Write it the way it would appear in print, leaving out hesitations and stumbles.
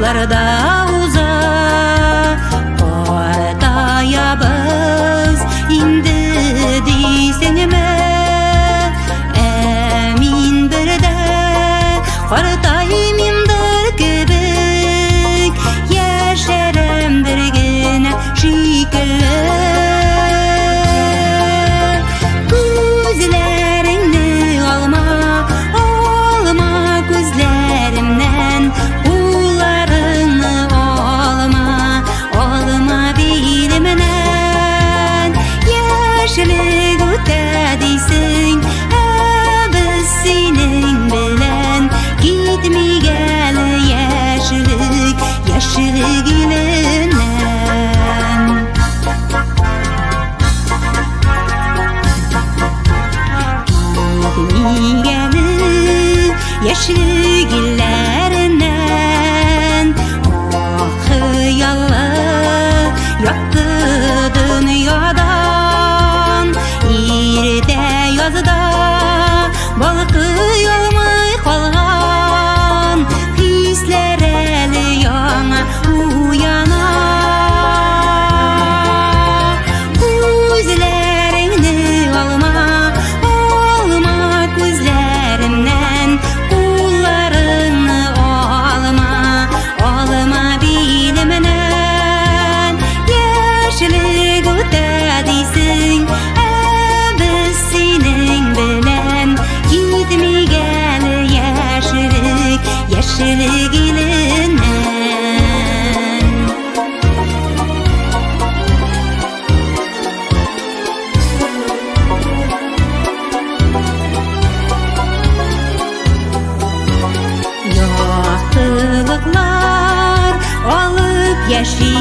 Еллар да уза, картаябыз инде дисеңме? Ә мин бер дә картаймыймдыр кебек, яшәрәмдер генә шикелле. Күзләреңне алма, алма күзләремнән, кулларыңны алма, алма билемнән. Яшьлек үтә дисең, ә без синең белән китмик әле яшьлек, яшьлек иленнән. Китмик әле яшьлек илләреннән, ак хыяллы якты дөньядан. Иртә язда балкый алмый калган хисләр әле яңа уяна. Күзләреңне алма, алма күзләремнән, кулларыңны алма, алма билемнән. Яшьлек үтә дисең, ә без синең белән китмик әле яшьлек, яшьлек иленнән. Яктылыклар алып яши